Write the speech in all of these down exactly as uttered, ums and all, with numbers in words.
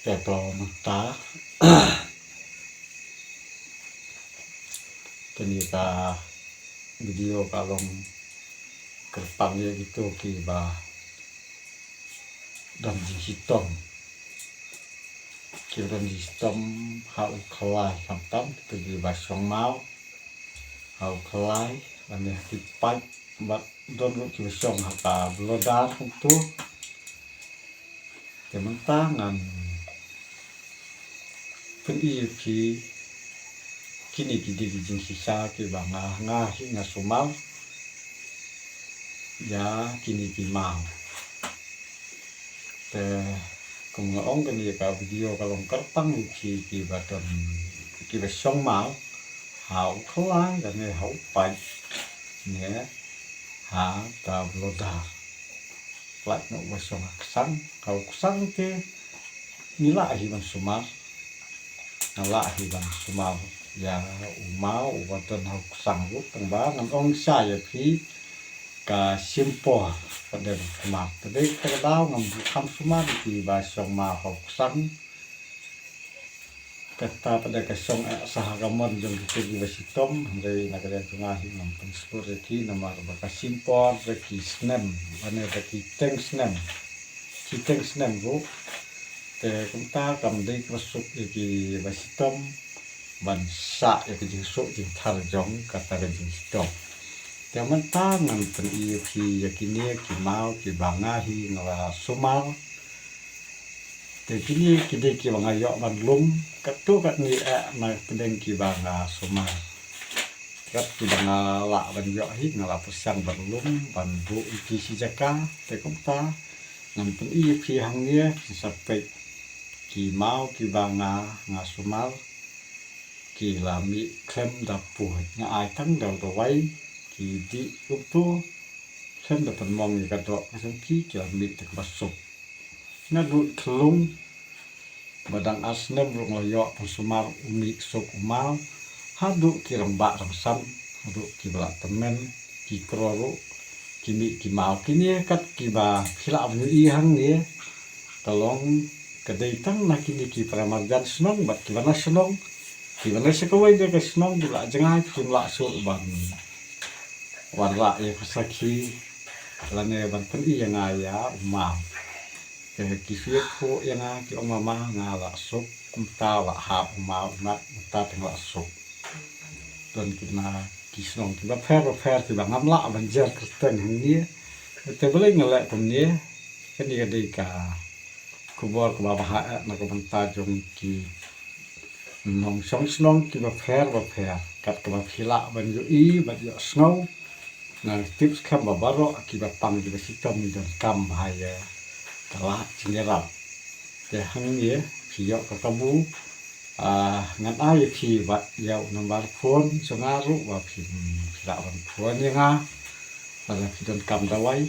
Te to mynta kane ka video ka long kyrpang ïa kito kiba don jingshitom, kiba don jingshitom ha u khlaiñ, khamtam kito kiba shong maw ha u khlaiñ lane ha ki paip, bad don ruh kiba shong ha ka blodar kumto. Te mynta ngan pyni ïa phi kine ki dei ki jingshisha kiba nga, nga hi nga sumar ïa kine ki maw. Te kum nga ong, kane ka video ka long kyrpang ïa phi kiba don, kiba shong maw ha u khlaiñ lane ha u paip ne ha ka blodar. Lait noh ba shong ha ksang, ha u ksang te ngi lah hi ban sumar. Nga lah hi ban sumar ïa u maw uba don ha u ksang ruh, tang ba ngan ong sha ïa phi ka shim por pat de ban sumar. Te dei kata ka daw ngam ju kham sumar ïa kiba shong maw ha u ksang. Kata pat de ka shong eh sha ha ka mon jong kito kiba shitom, hynrei na ka liang jong nga hi ngam pynshlur ïa ki namar ba ka shim por da ki snem, lane da ki teng snem, ki teng snem ruh. Te kumta kam dei kaba suk ïa kiba shitom ban sah ïa ka jingsuk jingthar jong kata ka jingshitom. Te mynta ngan pyni ïa phi ïa kine ki maw kiba nga hi nga la sumar. Te kine ki dei kiba nga ïoh ban lum katto katne eh na pdeng kiba nga sumar. Kat kiba nga lah ban ïoh hi nga la pyrshang ban lum ban buh ïa ki shi jaka. Te kumta ngan pyni ïa phi hangne, phin sa peit ki maw kiba nga, nga sumar ki la mih khlem da pud, nga ai tang da u dawai, ki dih kumto khlem da pynmong ïa ka doh ka jong ki, ki la mih da kaba suk. Naduh khyllung ba dang ar snem ruh nga la ïoh pynsumar u mih suk u maw, haduh ki rangbah rangsan, haduh kiba la tymmen, ki kro ruh ki mih ki maw. Kine kat kiba phi lah ban ïohi hangne ka long, ka dei tang na kine ki para marjan shnong bad kiba na shnong. Kiba na sha kawei de ka shnong kiba la jngai kim lah shuh ban wanrah ïa ka sakhi lane ban pyni ïa nga ïa u maw. Te ki shu ïathuh ïa nga, ki ong, mama, nga la suk, kumta la hap u maw, mat kumta te nga la suk. Don ki na ki shnong kiba pher bapher kiba ngam lah ban jer kyrteng hangne. Te balei nga leh kumne? Kane ka dei ka khubor kaba bha eh na ka bynta jong ki nongshong shnong kiba pher bapher. Kat kaba phi lah ban ïohi bad ïohsngew, nga tip skhem ba baroh kiba pang kiba shitom ngi donkam bha ïa ka lad jingïarap. Te hangne phi ïoh ka kabu, ah, ngan ai ïa phi bad ïa u number phone jong nga ruh ba phin, phi lah ban phone ïa nga lada phi donkam dawai.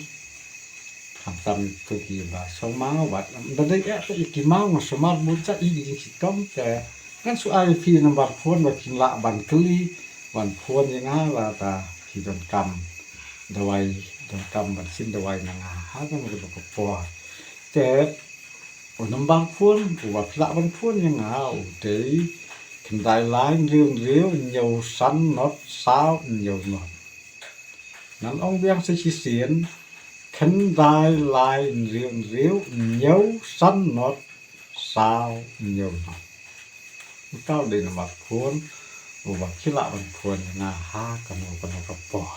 Khamtam ïa kito kiba shong maw bad ym da dei eh ïa ki maw, nga sumar bun sha ïa ki jingshitom. Te ngan shu ai ïa phi number phone ba phin lah ban kylli, ban phone ïa nga lada phi donkam dawai, donkam ban shim dawai na nga ha kano kano ka por. Te u number phone uba phi lah ban phone ïa nga u dei khyndai lai hynriew hynriew hynñiew san not saw hynñiew not. Ngan ong biang sa shisien, khyndai lai hynriew hynriew hynñiew san not saw hynñiew not. Uta u dei number phone uba phi lah ban phone ïa nga ha kano kano ka por.